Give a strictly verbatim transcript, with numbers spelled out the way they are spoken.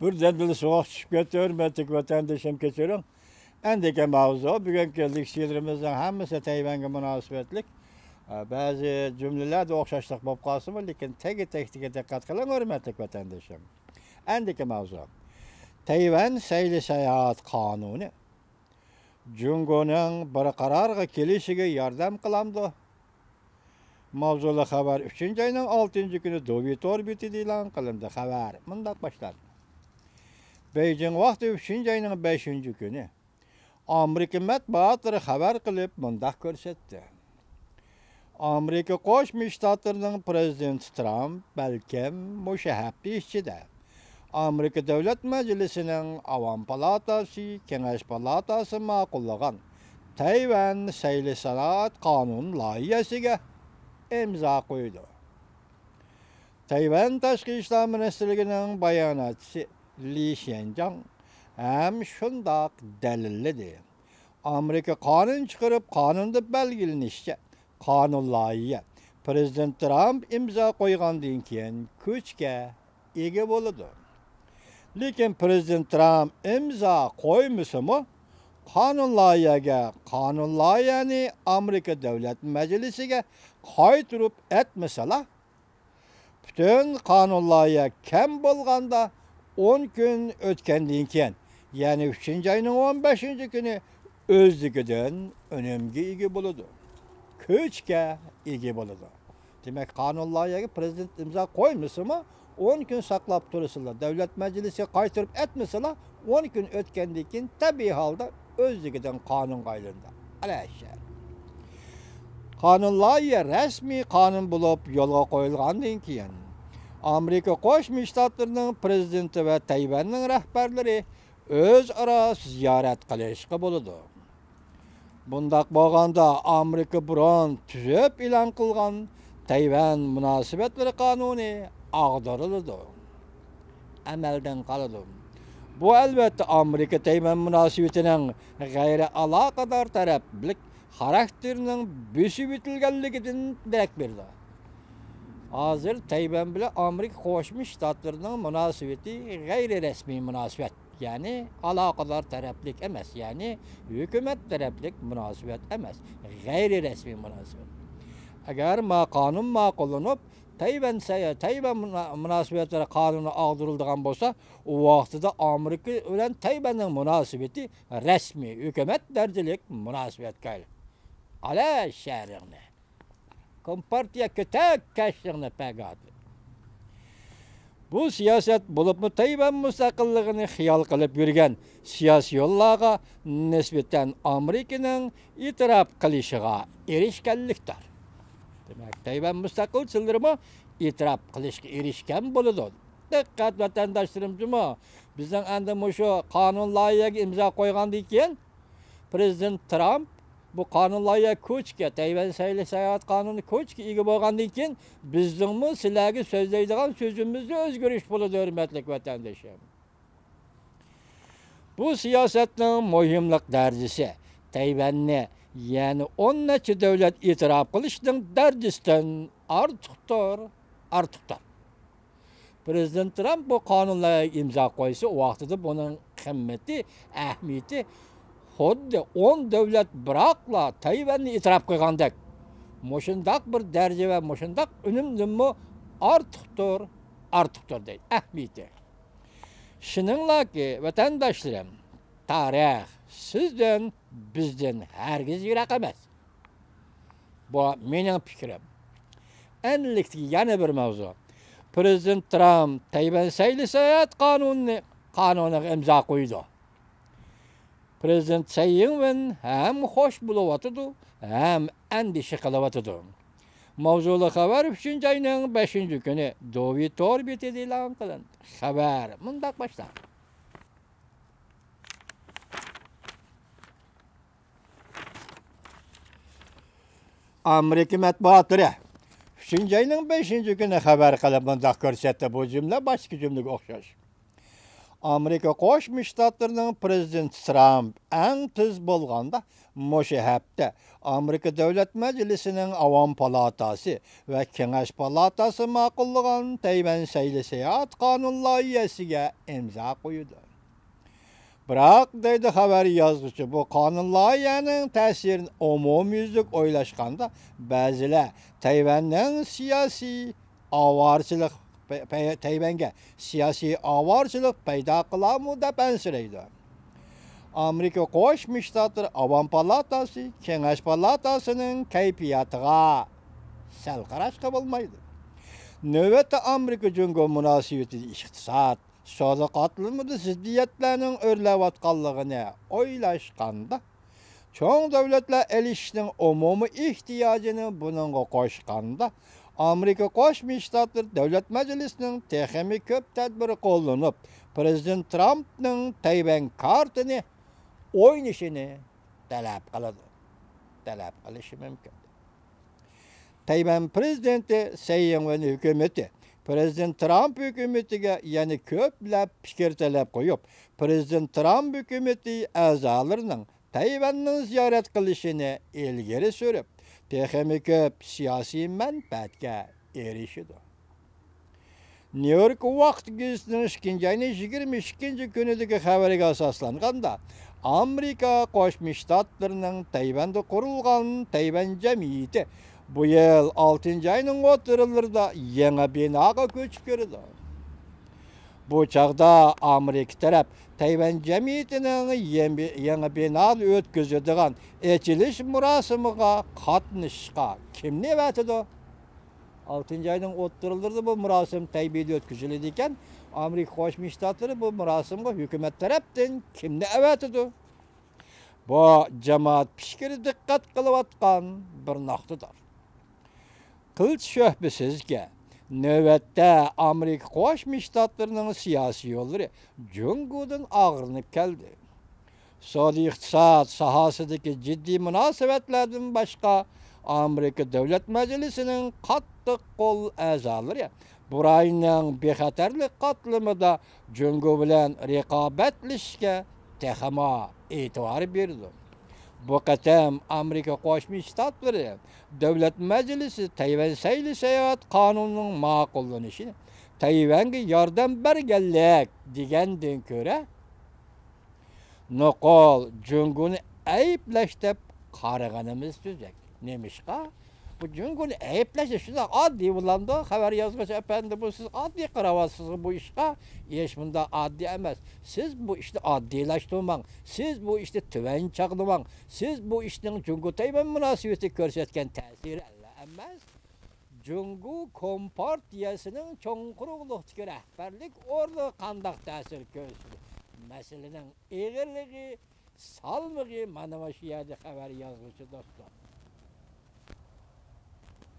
بىردەمدىلا سوغۇق چۈشۈپ كەتتى، ھۆرمەتلىك ۋەتەندىشىم، كەچۈرۈڭ. ئەندىكى ماۋزۇ، بۈگۈنكى لېكسىيەلىرىمىزنىڭ ھەممىسى تەيۋەنگە مۇناسىۋەتلىك. ئە، بەزى جۈملىلەردە ئوخشاشلىق بولۇپ قالسىمۇ، لېكىن تەگى-تەكتىگە دىققەت قىلىڭ، ھۆرمەتلىك ۋەتەندىشىم. ئەندىكى ماۋزۇ، تەيۋەن سەيلە ساياھەت قانۇنى. جۇڭگونىڭ بىر قارارغا كېلىشىگە ياردەم قىلامدۇ؟ ماۋزۇلۇق خەۋەر ئۈچىنچى ئاينىڭ ئالتىنچى كۈنى دوۋى تور بېتىدە ئېلان قىلىندى. خەۋەر مۇنداق باشلاندى. بېيجىڭ ۋاقتى ئۈچىنچى ئاينىڭ بەشىنچى كۈنى ئامېرىكا مەتبۇئاتلىرى خەۋەر قىلىپ مۇنداق كۆرسەتتى. ئامېرىكا قوشما شتاتلىرىنىڭ پىرېزىدېنتى ترامپ بەلكىم مۇشۇ ھەپتە ئىچىدە ئامېرىكا دۆلەت مەجلىسىنىڭ ئاۋام پالاتاسى، كېڭەش پالاتاسى ماقۇللىغان تەيۋەن سەيلە ساياھەت قانۇن لايىھەسىگە ئىمزا قويىدۇ. تەيۋەن تاشقى ئىشلار مىنىستىرلىكىنىڭ باياناتچىسى لى شيەنجاڭ ھەم شۇنداق دەلىللىدى. ئامېرىكا قانۇن چىقىرىپ، قانۇندا بەلگىلىنىشىچە، قانۇن لايىھە پىرېزىدېنت ترامپ ئىمزا قويغاندىن كېيىن كۈچكە ئىگە بولىدۇ. لېكىن پىرېزىدېنت ترامپ ئىمزا قويمىسىمۇ، قانۇن لايىھەگە، قانۇن لايىھەنى ئامېرىكا دۆلەت مەجلىسىگە قايتۇرۇپ ئەتمىسىلا، پۈتۈن قانۇن لايىھە كەم بولغاندا ئون كۈن ئۆتكەندىن كېيىن، يەنى ئۈچىنچى ئاينىڭ ئون بەشىنچى كۈنى ئۆزلۈكىدىن ئۈنۈمگە ئىگە بولىدۇ. كۈچكە ئىگە بولىدۇ. دېمەك، قانۇن لايىھەگە پىرېزىدېنت ئىمزا قويمىسىمۇ، ئون كۈن ساقلاپ تۇرسىلا، دۆلەت مەجلىسى قايتۇرۇپ ئەتمىسىلا، ئون كۈن ئۆتكەندىن كېيىن تەبىئىي ھالدا ئۆزلۈكىدىن قانۇنغا ئايلىنىدۇ. ئەلەشەر. قانۇن لايىھە رەسمىي قانۇن بولۇپ يولغا قويۇلغاندىن كېيىن، ئامېرىكا قوشما شتاتلىرىنىڭ پىرېزىدېنتى ۋە تەيۋەننىڭ رەھبەرلىرى ئۆزئارا زىيارەت قىلىشقا بولىدۇ. بۇنداق بولغاندا، ئامېرىكا بۇرۇن تۈزۈپ ئېلان قىلغان تەيۋەن مۇناسىۋەتلىرى قانۇنى ئاغدۇرۇلىدۇ، ئەمەلدىن قالىدۇ. بۇ، ئەلۋەتتە، ئامېرىكا تەيۋەن مۇناسىۋىتىنىڭ غەيرىي ئالاقىدار تەرەپلىك خاراكتېرىنىڭ بېسىۋېتىلگەنلىكىدىن دېرەك بېرىدۇ. ھازىر تەيۋەن بىلەن ئامېرىكا قوشما شتاتلىرىنىڭ مۇناسىۋىتى غەيرىي رەسمىي مۇناسىۋەت. يەنى ئالاقىدار تەرەپلىك ئەمەس، يەنى ھۆكۈمەت تەرەپلىك مۇناسىۋەت ئەمەس، غەيرىي رەسمىي مۇناسىۋەت. ئەگەر ما قانۇن ماقۇللىنىپ، تەيۋەن سەي-، تەيۋەن مۇنا-، مۇناسىۋەتلىرى قانۇنى ئاغدۇرۇلىدىغان بولسا، ئۇ ۋاقتىدا ئامېرىكا بىلەن تەيۋەننىڭ مۇناسىۋىتى رەسمىي ھۆكۈمەت دەرىجىلىك مۇناسىۋەتكە ئايلىنىدۇ. ئەلەشەرىڭنى. كومپارتىيە كۆتەك كەشلىرىنى پەگادى. بۇ سىياسەت، بولۇپمۇ تەيۋەن مۇستەقىللىقىنى خىيال قىلىپ يۈرگەن سىياسىيونلارغا نىسبەتەن ئامېرىكىنىڭ ئېتىراپ قىلىشىغا ئېرىشكەنلىكتۇر. دېمەك، تەيۋەن مۇستەقىلچىلىرىمۇ ئېتىراپ قىلىشقا ئېرىشكەن بولىدۇ. دىققەت، ۋەتەنداشلىرىم جۇمۇ، بىزنىڭ ئەمدى مۇشۇ قانۇن لايىھەگە ئىمزا قويغاندىن كېيىن، پىرېزىدېنت ترامپ بۇ قانۇن لايىھە كوچكا، تەيۋەن سەيلە ساياھەت قانۇنى كوچكا ئىگە بولغاندىن كېيىن، بىزنىڭمۇ سىلەرگە سۆزلەيدىغان سۆزىمىزدە ئۆزگىرىش بولىدۇ، ھۆرمەتلىك ۋەتەندىشىم. بۇ سىياسەتنىڭ مۇھىملىق دەرىجىسى تەيۋەننى يەنە ئون نەچچە دۆلەت ئېتىراپ قىلىشنىڭ دەرىجىسىدىن ئارتۇقتۇر، ئارتۇقتۇر. پىرېزىدېنت ترامپ بۇ قانۇن لايىھەگە ئىمزا قويسا، ئۇ ۋاقتىدا بۇنىڭ قىممىتى، ئەھمىيىتى خۇددى ئون دۆلەت بىراقلا تەيۋەننى ئېتىراپ قىلغاندەك، مۇشۇنداق بىر دەرىجە ۋە مۇشۇنداق ئۈنۈمدىنمۇ ئارتۇقتۇر، ئارتۇقتۇر دەيدۇ، ئەھمىيىتى. شۇنىڭلاكى، ۋەتەنداشلىرىم، تارىخ سىزدىن، بىزدىن ھەرگىز يىراق ئەمەس. بۇ مېنىڭ پىكرىم. ئەنلىكتىكى يەنە بىر ماۋزۇ. پىرېزىدېنت ترامپ تەيۋەن سەيلە ساياھەت قانۇنىنى، قانۇنىغا ئىمزا قويىدۇ. پىرېزىدېنت سەي ئىڭۋېن ھەم خوش بولۇۋاتىدۇ، ھەم ئەندىشە قىلىۋاتىدۇ. ماۋزۇلۇق خەۋەر ئۈچىنچى ئاينىڭ بەشىنچى كۈنى دوۋى تور بېتىدە ئېلان قىلىندى. خەۋەر مۇنداق باشلاندى. ئامېرىكا مەتبۇئاتلىرى ئۈچىنچى ئاينىڭ بەشىنچى كۈنى خەۋەر قىلىپ مۇنداق كۆرسەتتى، بۇ جۈملە باشتىكى جۈملىگە ئوخشاش. ئامېرىكا قوشما شتاتلىرىنىڭ پىرېزىدېنتى ترامپ ئەڭ تېز بولغاندا مۇشۇ ھەپتە ئامېرىكا دۆلەت مەجلىسىنىڭ ئاۋام پالاتاسى ۋە كېڭەش پالاتاسى ماقۇللىغان تەيۋەن سەيلە ساياھەت قانۇن لايىھەسىگە ئىمزا قويىدۇ. بىراق، دەيدۇ خەۋەر يازغۇچى، بۇ قانۇن لايىھەنىڭ تەسىرىنى ئومۇميۈزلۈك ئويلاشقاندا، بەزىلەر تەيۋەننىڭ سىياسىي ئاۋارىچىلىق، پەي-، پەي-، تەيۋەنگە سىياسىي ئاۋارىچىلىق پەيدا قىلارمۇ دەپ ئەنسىرەيدۇ. ئامېرىكا قوشما شتاتلىرى ئاۋام پالاتاسى، كېڭەش پالاتاسىنىڭ كەيپىياتىغا سەل قاراشقا بولمايدۇ. نۆۋەتتە ئامېرىكا جۇڭگو مۇناسىۋىتىدە ئىقتىساد، سودا قاتلىمىدا زىددىيەتلەرنىڭ ئۆرلەۋاتقانلىقىنى ئويلاشقاندا، چوڭ دۆلەتلەر ئېلىشىشنىڭ ئومۇمىي ئېھتىياجىنى بۇنىڭغا قوشقاندا، ئامېرىكا قوشما شتاتلىرى دۆلەت مەجلىسىنىڭ تېخىمۇ كۆپ تەدبىر قوللىنىپ، پىرېزىدېنت ترامپنىڭ تەيۋەن كارتىنى ئوينىشىنى تەلەپ قىلىدۇ. تەلەپ قىلىشى مۇمكىن. تەيۋەن پىرېزىدېنتى سەي ئىڭۋېن ھۆكۈمىتى پىرېزىدېنت ترامپ ھۆكۈمىتىگە يەنە كۆپلەپ پىكىر تەلەپ قويۇپ، پىرېزىدېنت ترامپ ھۆكۈمىتى ئەزالىرىنىڭ تەيۋەننىڭ زىيارەت قىلىشىنى ئىلگىرى سۈرۈپ، تېخىمۇ كۆپ سىياسىي مەنپەئەتكە ئېرىشىدۇ. نيۇ يورك ۋاقتى گېزىتىنىڭ ئىككىنچى ئاينىڭ يىگىرمە ئىككىنچى كۈنىدىكى خەۋىرىگە ئاساسلانغاندا، ئامېرىكا قوشما شتاتلىرىنىڭ تەيۋەندە قۇرۇلغان تەيۋەن جەمئىيىتى بۇ يىل ئالتىنچى ئاينىڭ ئوتتۇرىلىرىدا يېڭى بىناغا كۆچۈپ كىرىدۇ. بۇ چاغدا ئامېرىكا تەرەپ تەيۋەن جەمئىيىتىنىڭ يېڭى، يېڭى بىنادا ئۆتكۈزىدىغان ئېچىلىش مۇراسىمىغا قاتنىشىشقا كىمنى ئەۋەتىدۇ؟ ئالتىنچى ئاينىڭ ئوتتۇرىلىرىدا بۇ مۇراسىم تەيبېيدە ئۆتكۈزۈلىدىكەن، ئامېرىكا قوشما شتاتلىرى بۇ مۇراسىمغا ھۆكۈمەت تەرەپتىن كىمنى ئەۋەتىدۇ؟ بۇ جامائەت پىكرى دىققەت قىلىۋاتقان بىر نۇقتىدۇر. قىلچە شۈبھىسىزكى، نۆۋەتتە ئامېرىكا قوشما شتاتلىرىنىڭ سىياسىي يوللىرى جۇڭگودىن ئاغرىنىپ كەلدى. سودا ئىقتىساد ساھەسىدىكى جىددىي مۇناسىۋەتلەردىن باشقا، ئامېرىكا دۆلەت مەجلىسىنىڭ قاتتىق قول ئەزالىرى بۇ رايوننىڭ بىخەتەرلىك قاتلىمىدا جۇڭگو بىلەن رىقابەتلىشىشكە تېخىمۇ ئېتىبار بېرىدۇ. بۇ قېتىم ئامېرىكا قوشما شتاتلىرى دۆلەت مەجلىسى تەيۋەن سەيلە ساياھەت قانۇنىنىڭ ماقۇللىنىشىنى تەيۋەنگە ياردەم بەرگەنلىك دېگەندىن كۆرە، نوقۇل جۇڭگونى ئەيىبلەش دەپ قارىغىنىمىز تۈزۈك. نېمىشقا؟ بۇ جۇڭگونى ئەيىبلەش شۇنداق ئاددىي بولامدۇ؟ خەۋەر يازغۇچى ئەپەندى، بۇ سىز ئاددىي قاراۋاتىسىزغۇ بۇ ئىشقا؟ ھېچ مۇنداق ئاددىي ئەمەس. سىز بۇ ئىشنى ئاددىيلاشتۇرماڭ. سىز بۇ ئىشنى تۆۋەن چاغلىماڭ. سىز بۇ ئىشنىڭ جۇڭگو تەيۋەن مۇناسىۋىتىگە كۆرسەتكەن تەسىرى ئەمەس. جۇڭگو كومپارتىيەسىنىڭ چوڭ قۇرۇقلۇقتىكى رەھبەرلىك ئورنىغا قانداق تەسىر كۆرسىتىدۇ؟ مەسىلىنىڭ ئېغىرلىقى، سالمىقى مانا مۇشۇ يەردە، خەۋەر يازغۇچى دوستلار.